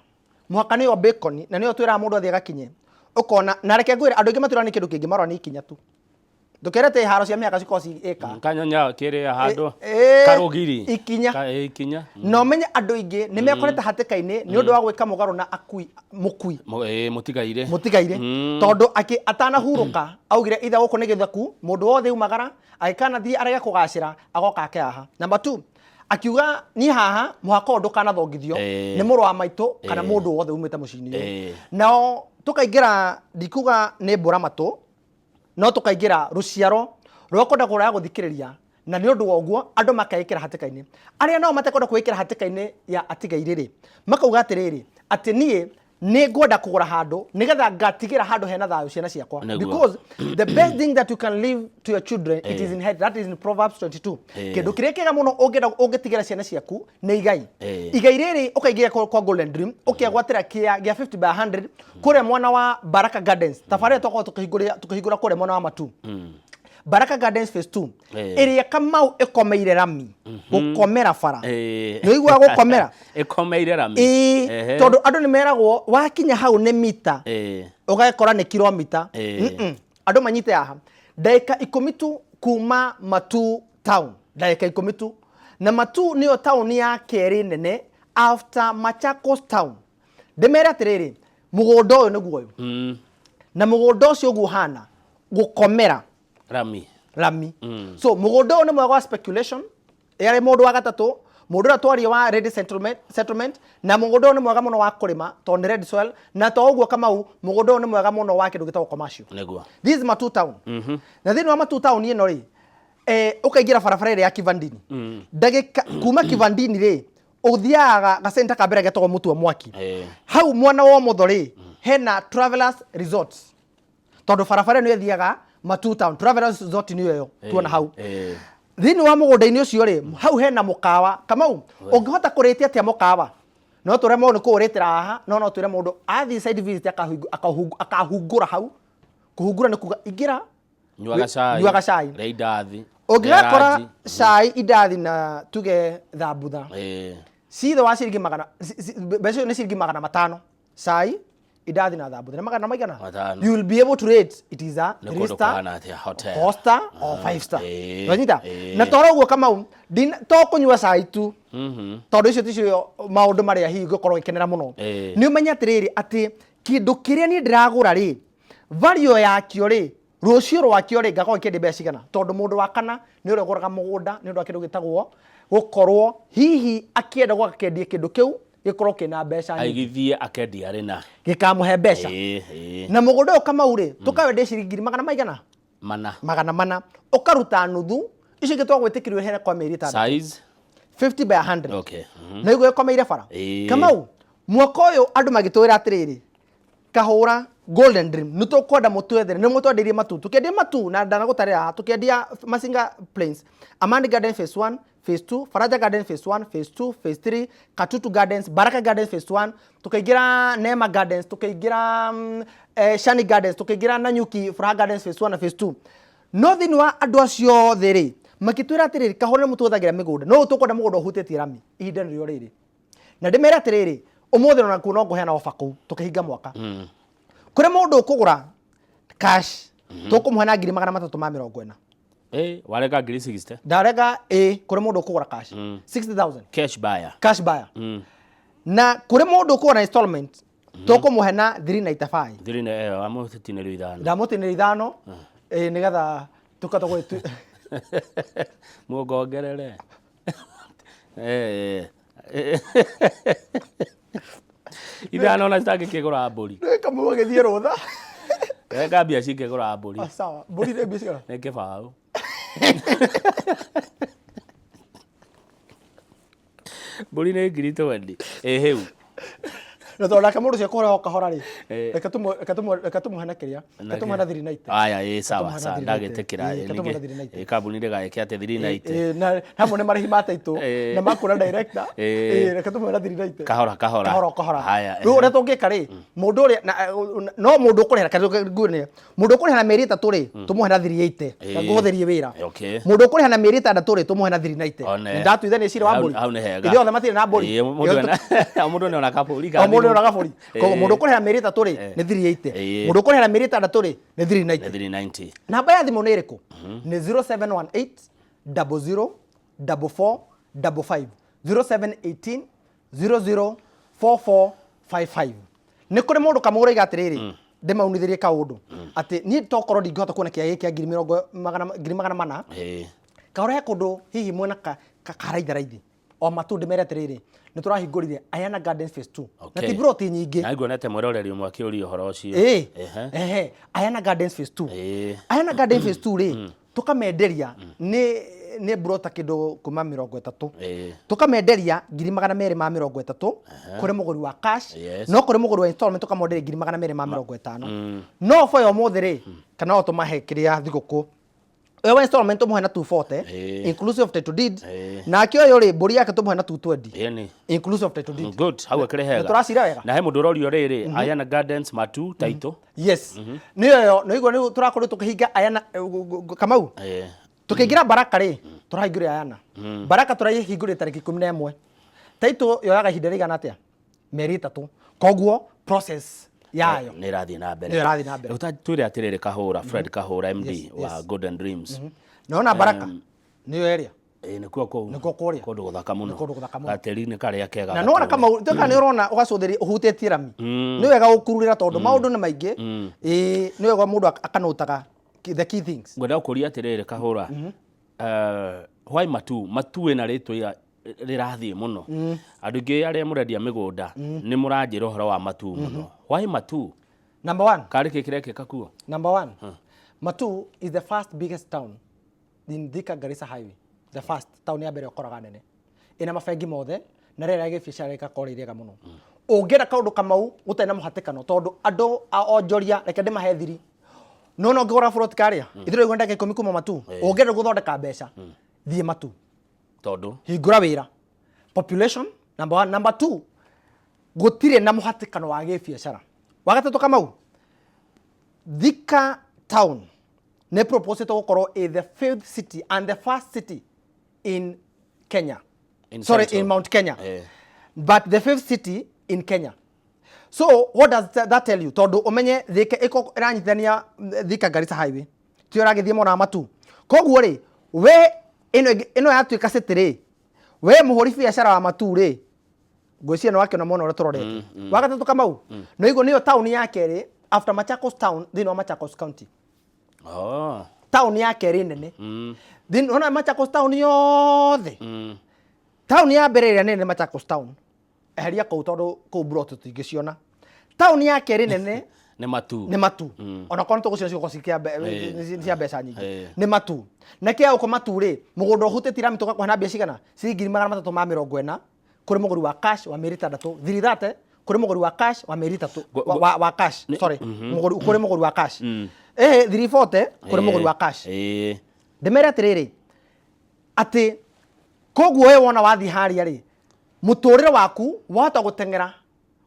Mũhaka nĩyo bacon, na nĩyo twĩraga mũndũ athiĩ agakinye ũkona. Na reke ngwĩre, andũ aingĩ matwĩraga nĩ kĩndũ kĩngĩ, marona nĩ ikinya tu. Ndũkerete haro cia mĩhaka cikorwo ci ĩka Kanyonya kĩrĩa handũ karũgiri. Ikinya. Ikinya. Na ũmenye andũ aingĩ nĩ mekorete hatĩka-inĩ nĩ ũndũ wa gwĩka mũgarũ na akui mũkui. Mũtigaire. Mũtigaire, tondũ atanahurũka augire itha gũkũ nĩ gĩthaku, mũndũ wothe umagara agĩkanathiĩ arege kũgacĩra agoka ake haha. Number two, akiuga niĩ haha mũhaka ũyũ ndũkanathongithio nĩ mũrũ wa maitũ kana mũndũ wothe umĩte mũciĩ-inĩ ũyũ. Nao tũkaingĩra, ndikuga nĩ mbũra matũ, no tũkaingĩra rũciaro rwa kwenda kũraya gũthikĩrĩria, na nĩ ũndũ wa ũguo andũ makeĩkĩra hatĩka-inĩ. Arĩa nao matekwenda kwĩĩkĩra hatĩka-inĩ ya atigairĩ rĩ, makauga atĩrĩrĩ, atĩ niĩ nĩ ngwenda kũgũra handũ nĩgetha ngatigĩra handũ hena thayũ ciana ciakwa. Because the best thing that you can leave to your children, it is inherit. That is in Proverbs 22. Kĩndũ kĩrĩa kĩega mũno ũngĩenda ũngĩtigĩra ciana ciaku nĩ igai. Igai rĩrĩ ũkaingĩra kwa Golden Dream, ũkegwatĩra kĩa gĩa 50 by 100 kũrĩa mwena wa Baraka Gardens, tabarĩra twakorwo tũkĩhingũra kũrĩa mwena wa Matu, Baraka Gardens phase 2, ĩrĩa, Kamau, ĩkomeire rami, gũkomera bara. Nĩ ũiguaga gũkomera? Ĩkomeire rami. Ĩĩ. Tondũ andũ nĩ meragwo wakinya hau nĩ mita, ũgakora nĩ kilomita. Andũ manyite haha, ndagĩka 10 tu kuma Matu town, ndagĩka 10 tu, na Matu nĩyo taũni ya kerĩ nene after Machakos town. Ndĩmere atĩrĩrĩ, Mũgũnda ũyũ nĩguo ũyũ, na mũgũnda ũcio ũguo ũhana gũkomera Rami. Rami. So mũgũnda ũyũ nĩ mwega wa speculation yarĩ mũndũ wa gatatũ, mũndũ ũrĩa twaria wa ready settlement, na mũgũnda ũyũ nĩ mwega mũno wa kũrĩma tondũ nĩ red soil. Na to ũguo Kamau, mũgũnda ũyũ nĩ mwega mũno wa kĩndũ gĩtagwo commercial. Nĩguo. This is Matu Town. Na thĩinĩ wa Matu Town ĩno rĩ, ũkaingĩra barabara ĩrĩa ya Kivandini, ndagĩka kuma Kivandini rĩ, ũthiaga gacenta ka mbere getagwo Mũtua Mwaki. Hau mwena wa ũmotho rĩ, hena Travelers Resort, tondũ barabara ĩno ĩthiaga Matu Town. Travelers Resort nĩyo ĩyo tuona hau. Thĩinĩ wa mũgũnda-inĩ ũcio rĩ, hau hena mũkawa. Kamau, ũngĩhota kũrĩtia atĩa mũkawa? No tũre mũndũ nĩ kũũrĩtĩra haha, no twĩre mũndũ athiĩ site visit akahungũra hau. Kũhungũra nĩ kuga ingĩra. Nyuaga cai. Nyuaga cai. Rĩa indathi. Ũngĩgakora Rĩa ranji. Cai, indathi na tuge thambutha cithe wa ciringi magana mbeca icio nĩ ciringi 500. Cai, indathi na thambutha nĩ magana maigana? 500. You will be able to rate it is a Nĩ three kũndũ star, kũhana atĩa, hotel. 4 star or 5 star. Wanyita? Na toro ũguo Kamau, to kũnyua cai tu, tondũ icio ticio maũndũ marĩa hihi ũngĩkorwo ũgĩkenera mũno. Nĩ ũmenye atĩrĩrĩ, atĩ kĩndũ kĩrĩa niĩ ndĩragũra rĩ, value yakĩo rĩ, rũciũ rwakĩo rĩ, ngakorwo ngĩkĩendia mbeca cigana? Tondũ mũndũ wa kana nĩ ũrĩa ũgũraga mũgũnda nĩ ũndũ wa kĩndũ gĩtagwo gũkorwo hihi akĩenda gwakendie kĩndũ kĩu gĩkorwo kĩna mbeca nyingĩ. Aigithie akendia rĩ na gĩkamũhe mbeca. Ĩĩ, ĩĩ. Na mũgũnda ũyũ Kamau rĩ, tũkawendia ciringi ngiri magana maigana? 400. 400, ũkaruta nuthu, icio ingĩ twagwĩtĩkĩrio ũheane kwa mĩeri 6. Size? 50 by 100. Okay. Na iguo ĩkomeire bara. Kamau, mwaka ũyũ andũ magĩtwĩra atĩrĩrĩ, Kahũra, Golden Dream, nĩ tũkwenda mũtwethere, nĩ mũtwendeirie matu, tũkĩendia matu na ndanagũtarĩra haha, tũkĩendia Masinga Plains, Amani Garden phase 1, phase 2, Faraja Garden phase 1, phase 2, phase 3, Katutu Gardens, Baraka Gardens phase 1, tukaingĩra Neema Gardens, tukaingĩra Shani Gardens, tukaingĩra Nanyuki Furaha Gardens phase 1 na phase 2. No thĩinĩ wa andũ acio othe rĩ, makĩtwĩra atĩrĩrĩ, Kahũra, nĩ mũtwethagĩra mĩgũnda, no tũkwenda mũgũnda ũhutĩtie rami. Ihinda nĩrĩo rĩrĩ. Na ndĩmere atĩrĩrĩ, ũmũthĩ ona kuo no ngũheana ofa kũu tũkĩhinga mwaka. Kũrĩ mũndũ ũkũgũra cash, tũkũmũhe na ngiri 340. Warenga ngiri 60. Ndarenga ĩ kũrĩ mũndũ ũkũgũra cash 60,000. Cash buyer. Cash buyer. Na kũrĩ mũndũ ũkũgũra na installment, tũkũmũhe na 395. Thiri nĩ ĩyo amũtinĩrio 5. Ndamũtinĩria 5 ĩ nĩgetha tũkatũgwĩtu. Mũngongerere. 5 ona citangĩkĩgũra mbũri. Kamau agĩthiĩ rũtha. Renga mbia cingĩgũra mbũri. Ah, sawa, mbũri nĩ mbia cigana? Nĩ 20. Mbũri nĩ ngiri 20. Ĩ hĩu. Na tondũ nake mũndũ ũcio ekũhũra o kahora rĩ, reke tũmũhe na kĩrĩa, reke tũmũhe na 390. Aya, ĩ sawa Tũmũhe na sawa, 390. ndagĩtĩkĩra. Reke tũmũhe na 390. Ĩ kambuni ndĩgagĩke atĩ 390. Ĩ, na hamwe nĩ marĩhi ma taitũ na ma kuona director. Ĩ, reke tũmũhe na 390. Kahora kahora. Kahora kahora. Haya. Rĩu ũrĩa tũngĩka rĩ, mũndũ ũrĩa no mũndũ ũkũrĩha, reke nguone, mũndũ ũkũrĩha na mĩeri 3 rĩ, tũmũhe na 380. Ngũhũthĩrie wĩra. Mũndũ ũkũrĩha na mĩeri 6 rĩ, tũmũhe na 390. One. Nĩ ndatuithania cira wa mbũri. Hau nĩ hega. Ithuĩ othe matirĩ na mbũri. Ĩ, o mũndũ nĩ ona kabũri. O mũndũ nĩ ona kabũri. Koguo mũndũ ũkũrĩha na mĩeri 3 rĩ, nĩ 380. Mũndũ ũkũrĩha na mĩeri 6 rĩ, nĩ 390. Nĩ 390. Namba ya thimũ nĩ ĩrĩkũ? Nĩ 0718 00 44 55, 0718 00 44 55. Nĩ kũrĩ mũndũ kamũra iga atĩrĩrĩ, ndĩmaunithĩrie kaũndũ atĩ niĩ tokorwo ndingĩhota kuona kĩaya gĩkĩ kĩa ngiri mĩrongo magana, ngiri 400. Kahora he kũndũ hihi mwena karaitharaithi o matu, ndĩmere atĩrĩrĩ, nĩ tũrahingũrire Ayana Gardens phase 2 na ti broti nyingĩ. Na nguonete mwĩroreri ũmwe akĩũria ũhoro ũcio. Ehe, Ayana Gardens phase 2. Ayana Gardens phase 2 rĩ, tũkamenderia nĩ brota kĩndũ kuma 30. Tũkamenderia ngiri 230 kũrĩ mũgũri wa cash. No kũrĩ mũgũri wa installment tũkamwenderia ngiri 250. No ofa ya ũmũthĩ rĩ, kana no tũmahe kĩrĩa thigũkũ ũyũ wa installment tũmũhe na 240 inclusive of title deed. Nake ũyũ rĩ, mbũri yake tũmũhe na 220 Ĩni. inclusive of title deed. Good, hau akĩrĩ hega. Nĩ tũracira wega. Na he mũndũ ũrorio rĩrĩ, Ayana Gardens Matu title. Yes, nĩyo ĩyo nĩigua rĩu tũrakorirwo tũkĩhinga Ayana Kamau. Tũkĩingĩra Baraka rĩ, tũrahingũrire Ayana. Baraka tũrahingũrire tarĩki 11. Title yoyaga ihinda rĩigana atĩa? Mĩeri 3. Koguo process yayo nĩ ĩrathiĩ na mbere. Nĩyo ĩrathiĩ na mbere. Rĩu ta twĩre atĩrĩrĩ, Kahũra, Fred Kahũra, MD Yes, wa yes. Golden Dreams. Naona Baraka nĩyo ĩrĩa. Ĩĩ nĩkuo kũu. Nĩkuo kũrĩa. Kũndũ gũthaka mũno. Nĩ kũndũ gũthaka mũno. Gatĩri-inĩ karĩa kega. Na nona gatũre. kama tuka nĩ ũrona ũgacũthĩrĩria ũhutĩtie rami, nĩ wega gũkururĩra tondũ maũndũ nĩ maingĩ. Ĩĩ, nĩ wega mũndũ akanũtaga the key things. Ngwenda gũkũria atĩrĩrĩ Kahũra. Why Matu? Matu ĩna rĩtwa rĩrathiĩ mũno. Andũ aingĩ arĩa mũrendia mĩgũnda nĩ mũranjĩra ũhoro wa Matu mũno. Why Matu? Number one. Karĩ kĩ kĩrekĩka kuo? Number one, Matu is the first biggest town in Thika Garissa Highway. The first town ya mbere ũkoraga nene. Ĩna mabengi mothe na rĩera rĩa gĩbiacara rĩgakorwo rĩ rĩega mũno. Ũngĩenda kaũndũ kamau gũtarĩ na mũhatĩkano tondũ andũ a onjoria reke ndĩmahe thiri. No no ngĩgũra buroti karĩa ithuĩ tũraigua ndagĩka 10 kuma Matu. Ũngĩenda gũthondeka mbeca thiĩ Matu. Tondũ Hingũra wĩra. Population number one. Number two, gũtirĩ na mũhatĩkano wa gĩbiacara. Wa gatatũ Kamau, Thika town nĩ proposed gũkorwo ĩ the fifth city and the first city in Kenya. In Sorry, Central. in Mount Kenya. But the fifth city in Kenya. So what does that tell you? Tondũ ũmenye Thika ĩko ĩranyitithania Thika Garissa Highway. Tiyo ĩragĩthiĩ mwena wa Matu. Koguo rĩ, we ĩno ĩno yatuĩka city rĩ, we mũhũri biacara wa Matu rĩ, ngwĩciria nĩ wakĩona mwena ũrĩa tũrorete. Wa gatatũ Kamau, nĩ ũigua nĩyo taũni ya kerĩ after Machakos town thĩinĩ wa Machakos County. Taũni ya kerĩ nene. Thĩinĩ ona Machakos town yothe. Taũni ya mbere ĩrĩa nene nĩ Machakos town. Eheria kũu tondũ kũu mburoti tũtingĩciona. Taũni ya kerĩ nene Nĩ Matu. Nĩ Matu. Onakorwo nĩ tũgũciona cigokorwo nĩ cia mbeca nyingĩ. Nĩ Matu. Na kĩa gũkũ Matu rĩ, mũgũnda ũhutĩtie rami tũgakũhe na mbia cigana? Ciringi 340,000 kũrĩ mũgũri wa cash wa mĩeri 6. 330 kũrĩ mũgũri wa cash wa mĩeri 3. Wa cash, sorry. Mũgũri kũrĩ mũgũri wa cash. 340 kũrĩ mũgũri wa cash. Ndĩmere atĩrĩrĩ, atĩ koguo we wona wathiĩ harĩa rĩ, mũtũrĩre waku wahota gũteng'era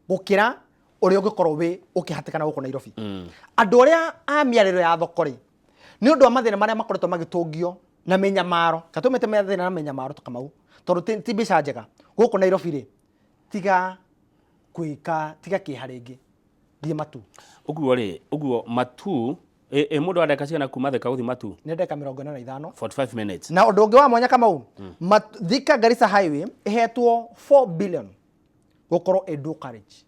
gũkĩra ũrĩa ũngĩkorwo wĩ ũkĩhatĩkana gũkũ Nairobi. Andũ arĩa a mĩarĩro ya thoko rĩ, nĩ ũndũ wa mathĩna marĩa makoretwo magĩtũngio na mĩnyamaro, katũmĩte mathĩna na mĩnyamaro ta Kamau, tondũ ti mbica njega gũkũ Nairobi rĩ, tiga kwĩka, tiga kĩeha rĩngĩ, thiĩ Matu. Ũguo rĩ, ũguo Matu, ĩ mũndũ areka ciana kuma Thika gũthiĩ Matu? Nĩ ndagĩka 45. 45 minutes. Na ũndũ ũngĩ wa mwanya Kamau, Thika Garissa Highway ĩhetwo 4 billion gũkorwo ĩ dual carriage.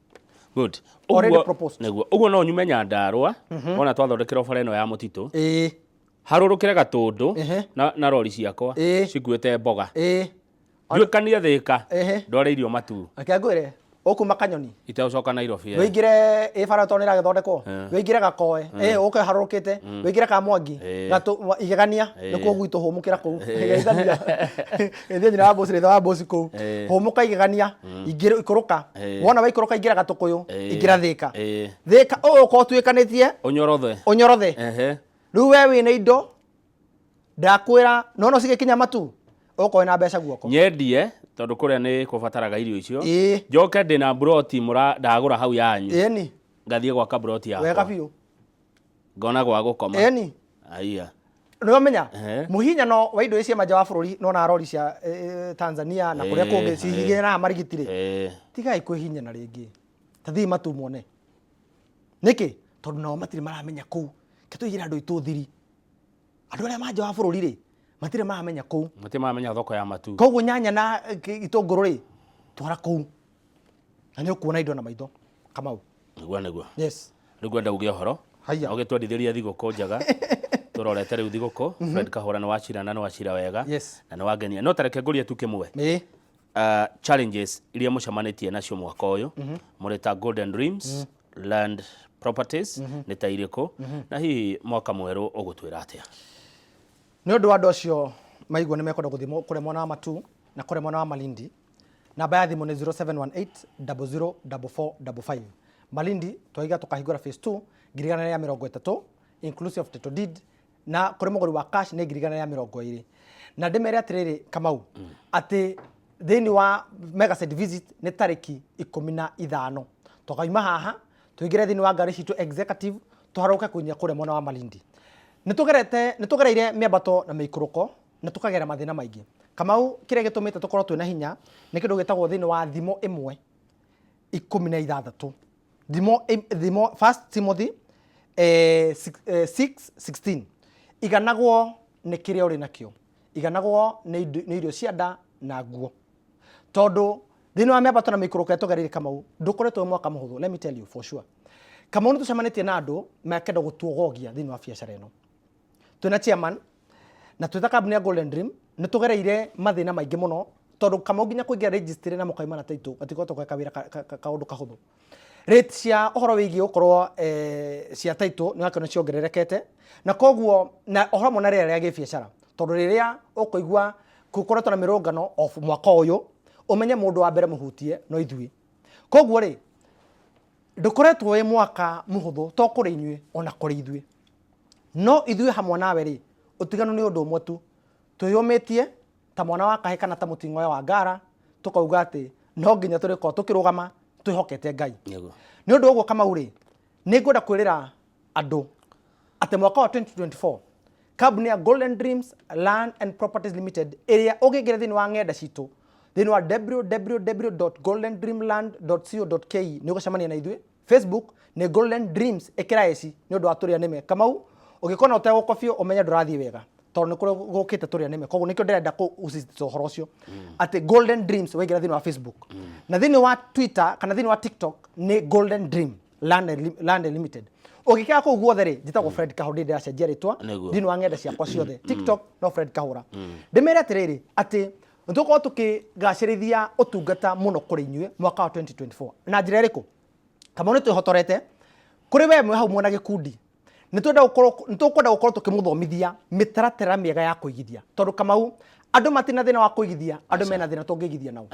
Good. Already proposed. Nĩguo. Ũguo no nyume Nyandarũa, wona twathondekerwo bara ĩno ya mũtitũ. Harũrũkĩre Gatũndũ na rori ciakwa cikuĩte mboga. Nduĩkanie Thika, ndware irio Matu. Reke ngwĩre, ũkuma Kanyoni. Itegũcoka Nairobi. Wĩingĩre ĩ bara tondũ nĩ ĩragĩthondekwo. Wĩingĩre Gakoe, ũke harũrũkĩte, wĩingĩre Kamwangi, Igegania, nĩkuo gwitũ hũmũkĩra kũu. Geithania. Geithia nyina wa Mbosi na ithe wa Mbosi kũu. Hũmũka Igegania, ingĩra ikũrũka. Wona waikũrũka ingĩra Gatũkũyũ, ingĩra Thika. Thika ũũ ũkorwo ũtuĩkanĩtie. Ũnyorothe. Ũnyorothe. Rĩu we wĩna indo, ndakwĩra, no no cigĩkinya Matu, ũkorwo wĩna mbeca guoko. Nyendie, tondũ kũrĩa nĩ kũbataraga irio icio. Njoke ndĩna mburoti ndagũra hau yanyu. Ngathiĩ gwaka mburoti yakwa. Wega biũ. Ngona gwa gũkoma. Aiya. Nĩ wamenya? Mũhinyano wa indo ici cia nja wa bũrũri nona rori cia Tanzania na kũrĩa kũngĩ cihinyanaga marigiti rĩ. Tigai kwĩhinyana rĩngĩ. Ta thiĩ Matu muone. Nĩkĩ? Tondũ nao matirĩ maramenya kũu. Ke tũigĩre andũ aitũ thiri. Andũ arĩa ma nja wa bũrũri rĩ, matirĩ maramenya kũu. Matirĩ maramenya thoko ya Matu. Koguo nyanya na itũngũrũ rĩ, twara kũu. Na nĩ ũkuona indo na maitho. Kamau. Nĩguo, nĩguo. Yes. Rĩu ngwenda uge ũhoro. Haiya. Ũgĩtwendithĩria thigũkũ njega. Tũrorete rĩu thigũkũ. Fred Kahũra nĩ wacira na nĩ wacira wega. Na nĩ wangenia. No tareke ngũrie tu kĩmwe. Challenges iria mũcemanĩtie nacio mwaka ũyũ, mũrĩ ta Golden Dreams, Land Properties, nĩ ta irĩkũ? Na hihi mwaka mwerũ ũgũtwĩra atĩa? Nĩ ũndũ wa andũ acio maigua nĩ mekwenda gũthiĩ kũrĩa mwena wa Matu na kũrĩa mwena wa Malindi, namba ya thimũ nĩ zero seven one eight double zero double four double five. Malindi twaiga tũkahingũra phase 2 1,130 inclusive of title deed, na kũrĩ mũgũri wa cash nĩ 1,120. Na ndĩmere atĩrĩrĩ Kamau, atĩ thĩinĩ wa mega site visit nĩ tarĩki 15. Tũkauma haha tũingĩre thĩinĩ wa ngari citũ executive tũharũke kũinya kũrĩa mwena wa Malindi. Nĩ tũgereire mĩambato na mĩikũrũko na tũkagera mathĩna maingĩ. Kamau, kĩrĩa gĩtũmĩte tũkorwo twĩna hinya nĩ kĩndũ gĩtagwo thĩinĩ wa thimo ĩmwe ikũmi na ithathatũ. Thimo, thimo, First Timothy, 6:16. Iganagwo nĩ kĩrĩa ũrĩ nakĩo. Iganagwo nĩ irio cia nda na nguo, tondũ thĩinĩ wa mĩambato na mĩikũrũko ĩrĩa tũgereire, Kamau, ndũkoretwo wĩ mwaka mũhũthũ. Let me tell you for sure, Kamau, nĩ tũcemanĩtie na andũ makenda gũtuogogia thĩinĩ wa biacara ĩno. Twĩna chairman na twĩta kambuni ya Golden Dream nĩ tũgereire mathĩna maingĩ mũno, tondũ Kamau, nginya kũingĩra registry na mũkaima na title gatikoretwo ge kawĩra kaũndũ kahũthũ. Rate cia ũhoro wĩgiĩ gũkorwo cia title nĩ wakĩona ciongererekete, na koguo na ũhoro hamwe na rĩera rĩa gĩbiacara, tondũ rĩrĩa ũkũigua gũkoretwo na mĩrũngano of mwaka ũyũ, ũmenye mũndũ wa mbere mũhutie no ithuĩ. Koguo rĩ, ndũkoretwo wĩ mwaka mũhũthũ, to kũrĩ inyuĩ, ona kũrĩ ithuĩ. No ithuĩ hamwe nawe rĩ, ũtiganu nĩ ũndũ ũmwe tu: twĩyũmĩtie ta mwana wa kahe kana ta mũting'oe wa ngara, tũkauga atĩ no nginya tũrĩkorwo tũkĩrũgama twĩhokete Ngai. Nĩ ũndũ ũguo, Kamau rĩ, nĩ ngwenda kwĩrĩra andũ atĩ mwaka wa 2024 kambuni ya Golden Dreams Land and Properties Limited, ĩrĩa ũngĩingĩra thĩinĩ wa ng'enda citũ, thĩinĩ wa www.goldendreamland.co.ke, nĩ ũgũcemania na ithuĩ. Facebook nĩ Golden Dreams, ĩkĩra eci nĩ ũndũ wa tũrĩa nĩme. Kamau, ũngĩkona ũtegũkobio, ũmenye ndũrathiĩ wega, tondũ nĩ kũrĩ gũkĩte tũrĩa nĩme. Koguo nĩkĩo ndĩrenda gũsisitiza ũhoro ũcio atĩ Golden Dreams waingĩra thĩinĩ wa Facebook, na thĩinĩ wa Twitter kana thĩinĩ wa TikTok nĩ Golden Dream Land and Limited. Ũngĩkĩra kũu guothe rĩ, njĩtagwo Fred Kahũra, ndĩracenjia rĩtwa. Thĩinĩ wa ng'enda ciakwa ciothe, TikTok no Fred Kahũra. Ndĩmere atĩrĩrĩ, atĩ nĩtũgũkorwo tũkĩgacĩrithia ũtungata mũno kũrĩ inyuĩ mwaka wa 2024. Na njĩra ĩrĩkũ, Kamau? Nĩ twĩhotorete kũrĩ we mwe hau mwena gĩkundi. Nĩ tũkwenda gũkorwo tũkĩmũthomithia mĩtaratara mĩega ya kũigithia, tondũ Kamau, andũ matirĩ na thĩna wa kũigithia, andũ mena thĩna tũngĩigithia nao.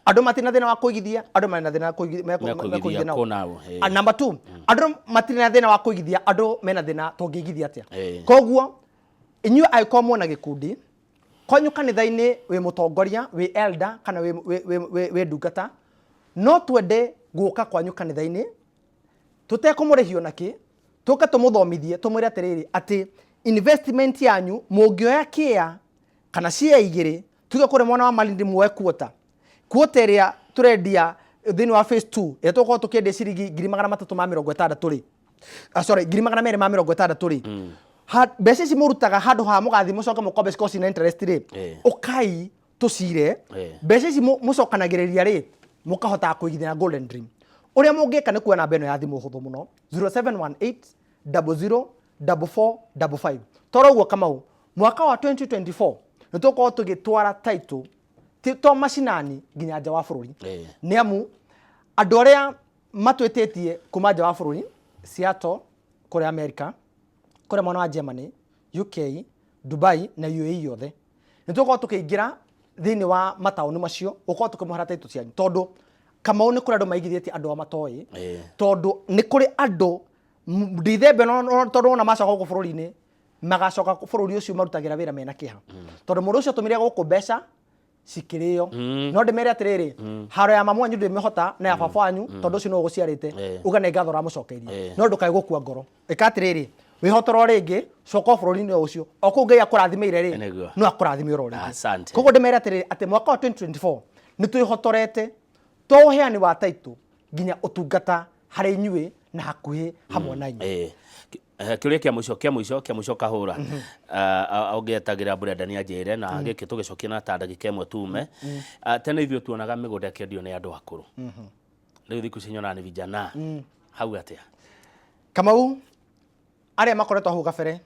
Andũ matirĩ na thĩna wa kũigithia, andũ mena thĩna mekũigithia mekũigithia nao. Kũ nao. Number two, andũ matirĩ na thĩna wa kũigithia, andũ mena thĩna tũngĩigithia atĩa. Koguo inyuĩ angĩkorwo mwena gĩkundi kwanyu kanitha-inĩ, wĩ mũtongoria, wĩ elder kana wĩ ndungata, no twende gũka kwanyu kanitha-inĩ tũtekũmũrĩhio nakĩ, tũke tũmũthomithie, tũmwĩre atĩrĩrĩ, atĩ investment yanyu mũngĩoya kĩa kana cia igĩrĩ, tuge kũrĩ mwena wa Malindi muoe quota, quota ĩrĩa tũrendia thĩinĩ wa phase 2, ĩrĩa tũgũkorwo tũkĩendia ciringi 360,000 rĩ, sorry, 260,000 rĩ, mbeca ici mũrutaga, handũ ha mũgathiĩ mũcoke mũkombe cikorwo cina interest rĩ, ũkai tũcire. Mbeca ici mũcokanagĩrĩria rĩ, mũkahotaga kũigithia na Golden Dream. Ũrĩa mũngĩka nĩ kuoya namba ĩno ya thimũ hũthũ mũno, 0718 00 44 55. Toro ũguo, Kamau, mwaka wa 2024 nĩ tũgũkorwo tũgĩtwara title ti to macinani, nginya nja wa bũrũri. Nĩ amu andũ arĩa matwĩtĩtie kuma nja wa bũrũri, Seattle kũrĩa America, kũrĩa mwena wa Germany, UK, Dubai na UAE yothe, nĩ tũgũkorwo tũkĩingĩra thĩinĩ wa mataũni macio gũkorwo tũkĩmũhera title cianyu, tondũ Kamau, nĩ kũrĩ andũ maigithĩtie andũ a matoĩ. Tondũ nĩ kũrĩ andũ ndithembe tondũ wona macoka gũkũ bũrũri-inĩ, magacoka bũrũri ũcio marutagĩra wĩra mena kĩeha, tondũ mũndũ ũcio atũmire gũkũ mbeca cikĩrĩo. No ndĩmere atĩrĩrĩ, haro ya mamu wanyu ndĩmĩhota na ya baba wanyu, tondũ ũcio nĩwe ũgũciarĩte. Uga nĩ ngatho ũramũcokeiria. No ndũkae gũkua ngoro. Ĩka atĩrĩrĩ, wĩhotoro rĩngĩ, coka o bũrũri-inĩ o ũcio, o kũu Ngai akũrathimĩire rĩ, no akũrathime oro rĩngĩ. Koguo ndĩmere atĩrĩrĩ, atĩ mwaka wa 2024 nĩ twĩhotorete to ũheani wa title, nginya ũtungata harĩ inyuĩ na hakuhĩ hamwe na inyuĩ. Kĩũria kĩa mũico Kahũra, ũngĩetagĩra Brenda nĩ anjĩre na gĩkĩ tũgĩcokia na ta ndagĩka ĩmwe tume. Tene ithuĩ tuonaga mĩgũnda ĩkĩendio nĩ andũ akũrũ, rĩu thikũ ici nyonaga nĩ vijana. Hau atĩa? Kamau, arĩa makoretwo hau gabere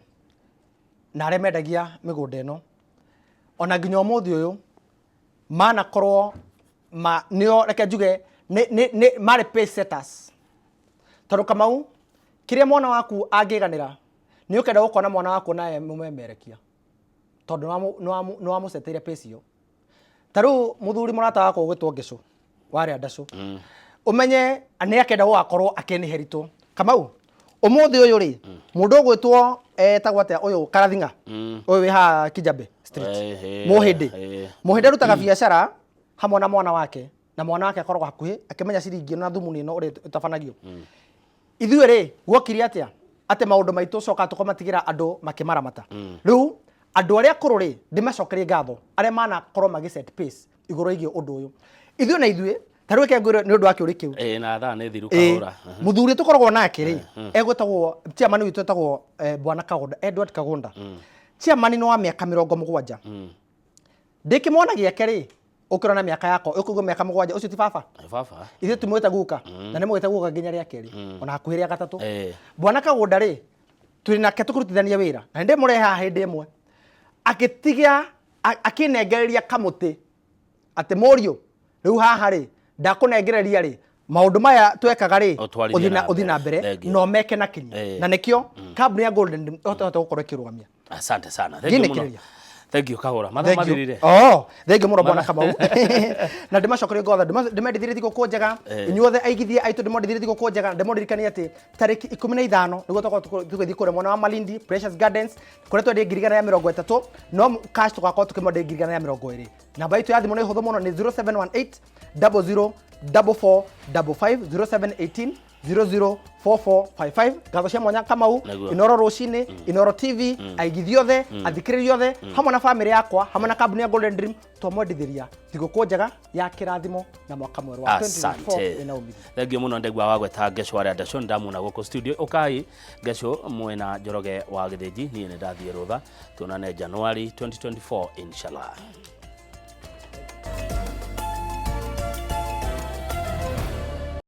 na arĩa mendagia mĩgũnda ĩno ona nginya ũmũthĩ ũyũ manakorwo ma nĩo, reke njuge nĩ marĩ pace setters, tondũ Kamau, kĩrĩa mwana waku angĩganĩra, nĩ ũkenda gũkona mwana waku nawe mũmemerekia, tondũ nĩ wamũceteire pace ĩyo. Ta rĩu mũthuri mũrata wakwa ũgwĩtwo Ngĩcũ warĩa ndacũ, ũmenye nĩ akenda gũgakorwo akĩnĩheritwo. Kamau, ũmũthĩ ũyũ rĩ, mũndũ ũgwĩtwo etagwo atĩa ũyũ, Karathinga ũyũ wĩ haha Kijabe Street, Mũhĩndĩ. Mũhĩndĩ arutaga biacara hamwe na mwana wake, na mwana wake akoragwo hakuhĩ akĩmenya ciringi ĩno na thumuni ĩno ũrĩa ĩtabanagio. Ithuĩ rĩ, guokire atĩa atĩ maũndũ maitũ coka tũkamatigĩra andũ makĩmaramata? Rĩu andũ arĩa akũrũ rĩ, ndĩmacokerie ngatho arĩa manakorwo magĩ set pace igũrũ rĩgiĩ ũndũ ũyũ. Ithuĩ na ithuĩ ta rĩu reke ngwĩre nĩ ũndũ wa kĩũria kĩu. Na thaa nĩ thiru. Kahũra. Mũthuri tũkoragwo nake rĩ, egwĩtagwo chairman witũ, etagwo bwana Kagunda, Edward Kagunda. Chairman nĩ wa mĩaka 70. Ndĩ kĩmwana gĩake rĩ, ũkĩrona mĩaka yakwa ũkũigua mĩaka 7, ũcio ti baba? Nĩ baba. Ithuĩ tũmwĩte guka, na nĩ mwĩte guka nginya rĩa kerĩ, ona hakuhĩ rĩa gatatũ. Bwana Kagũnda rĩ, twĩ nake tũkĩrutithania wĩra, na nĩ ndĩmũrehe haha hĩndĩ ĩmwe. Agĩtiga akĩnengereria kamũtĩ atĩ mũriũ, rĩu haha rĩ, ndakũnengereria rĩ, maũndũ maya twekaga rĩ, Ũtwarithie ũthiĩ na na ũthiĩ na mbere. mbere Thank you. na ũmeke na kinyi. Na nĩkĩo kambuni ya Golden Dream ĩhotete gũkorwo ĩkĩrũgamia. Asante sana. Thank you mũno. Ngĩnĩkĩrĩria. Thank you Kahũra. Mathaa Thank you. mathirire. Oh, thank you mũno, bwana Kamau. Na ndĩmacokerie ngatho, ndĩmendithirie thigũkũ njega. Inyuothe aigithia aitũ, ndĩmendithirie thigũkũ njega, ndĩmũririkanie atĩ tarĩki 15 nĩguo tũgakorwo tũgĩthiĩ kũrĩa mwena wa Malindi Precious Gardens, kũrĩa twendia 130,000, no cash tũgakorwo tũkĩmwendia 120,000. Namba itũ ya thimũ nĩ hũthũ mũno, nĩ 0718 00 44 55, 0718 004455. Ngatho cia mwanya, Kamau. Nĩguo. Inoro rũcinĩ, Inoro TV, aigithia othe, athikĩrĩria othe, hamwe na bamĩrĩ yakwa, hamwe na kambuni ya Golden Dream, twamwendithĩria thigũkũ njega ya kĩrathimo na mwaka mwerũ wa 2024 Asante. wĩna umithio. Thank you mũno. Ndegwa wa gweta Ngeco arĩa Ndeco ndamuna gũkũ studio. Ũkai Ngeco mwena Njoroge wa Gĩthĩnji, niĩ nĩ ndathiĩ rũtha. Tuonane January 2024 inshallah.